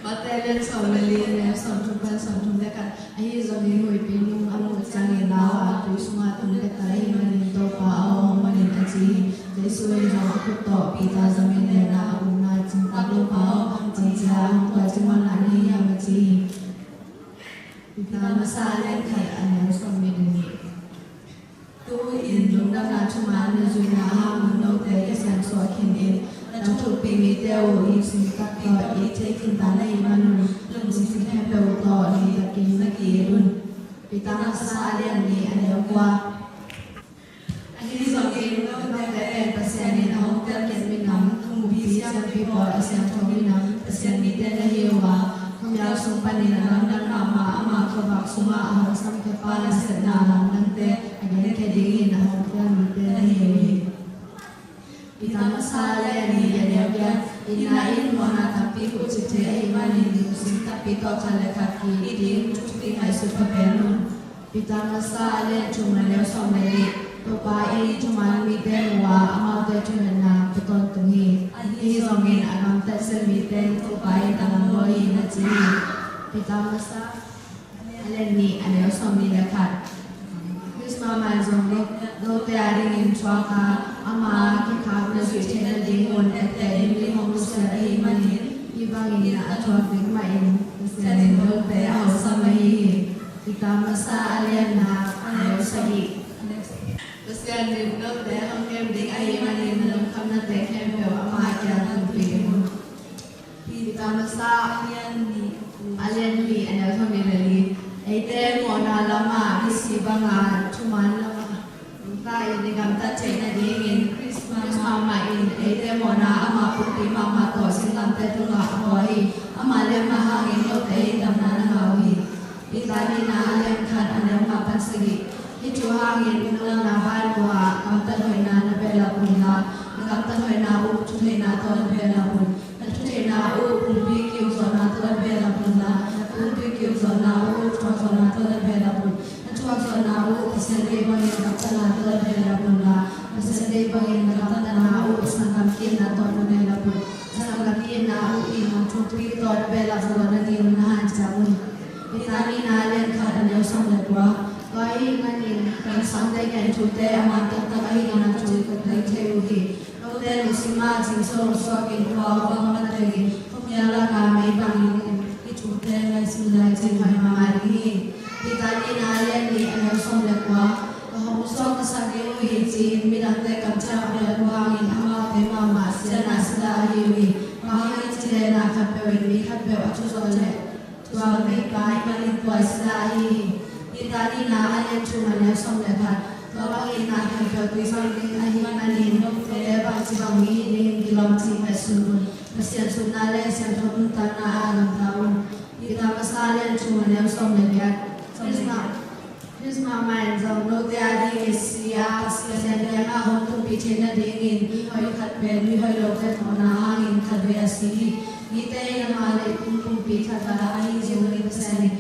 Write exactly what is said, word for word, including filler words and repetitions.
Mate lian sawm le li, a neu sawm thum pan sawm thum le khat. Ahi zongin huihpi nung a muh ciangin lau a tui sungah tung pek ta ahih manin Topa aw hong hon in a ci hi. Jesu in zong a khut tawh Peter zamin lenna a ukna, Cingtak Lopa aw, bangci a hong tuaci muanna na hi hiam? a ci hi. Peter masa a lian khat a neu sawm nih le nih. Tu-in lungdamna thuman na zuihna hangin note ka siangsuah khin in, na thupih mite uh i sin takpi tawh i thei khin ta na hih manun, lungsim khempeuh tawh lungdamin na ki-it un. Peter masa a lian nih a neu kua. Ahi zongin note pen Pasian in a hong telkhiat minam, thumupi siampi pawl a siangtho minam, Pasian mite na hi uh a, khuamial sung panin a lamdang mahmah ama khuavak sungah a hong samkhiapa nasepna lamdangte a genkhia dingin a hong piak mite na hi uh hi. Peter masa a lian nih a neu giat. Itna in mawhna tampi huhcip thei ahih manin lungsim takpi tawh khat le khat ki-it ding thupi ngaihsut pha pen un. Peter masa a lian thum a neu sawm le nih. Topa in thuman mite mu a, amaute thuneihna pia tawntung hi. Ahi zongin a gamtat sia mite Topa in a lamdawi hi na ci hi. Peter masa a lian nih a neu sawm nih le khat. Christmas mah zong note a dingin thuak a, ama kikhap na zuih theih nadingun etteh ding lim hong nusia ahih manin hih bangin a thuak ding mahin Pasian in note a hosam ahi hi. Peter masa a lian nga a neu sagih. Pasian in note hong kem ding ahih manin na lungkhamnate khempeuh ama kiang tunpih un. Peter masa a lian nih a neu thum nih le li. Eite mawhna lamah misi banga thuman lamah nungta in i gamtat theih nadingin Christmas mah in eite mawhna ama pumpi mahmah tawh singlamteh tungah a pua hi. Ama liamna hangin note in damna na ngah uh hi. Peter nihna a lian khat a neu nga pan sagih. Hih thu hangin lungdamna ban uh a, gamtat hoihna na behlap un la, na gamtat hoihna uh thutheihna tawh na behlap un. Na thutheihna uh pumpi kiukzawhna tawh na behlap un la, na pumpi kiukzawhna uh thuakzawhna tawh na behlap un. Na thuakzawhna uh Pasian deih bangin na gamtatna tawh na behlap un la, Pasian deih bangin na gamtatna uh sanggam ki-itna tawh na behlap un. Sanggam ki-itna uh in nang thupi tawh na behlap zawh nading na hanciam un. Peter nihna a lian khat a neu sawm le kua. Tua ahih manin kamsangte gen thute a man taktak ahihna thu ka theih uh hi. Note lungsim ah cingsawm suakin tua uh bang na theih in, khuamial lakah mei bang in hih thute ngaihsun lai cin hoih mahmah ding hi. Peter nihna a lian nih a neu sawm le kua. Ka hong suak ka sak ding uh hi ci-in midangte kamciam a piak uh hangin amaute mahmah siatna sila ahi uh hi. Bang hang hiam cih leh na khatpeuh in mi khatpeuh a thu zawh leh tua meipa ahih manin tua sila ahi hi. Peter nihna a lian thum a neu sawm le khat. Tua bangin na khempeuh tui zang ding ahih manin note bangci bang mi hih dingin kilawm cih ngaihsun un. Pasian suunna le siangtho nuntakna ah gamta un. Peter masa a lian thum a neu sawm le giat. Christmas Christmas mah in zong note a dingin si a, Pasian kiangah hong tunpih theih nadingin mi hoih khat pen mi hoih lote mawhna hangin khatvei a si hi. Mite in amah leitung pumpi khat a ahi zongin Pasian in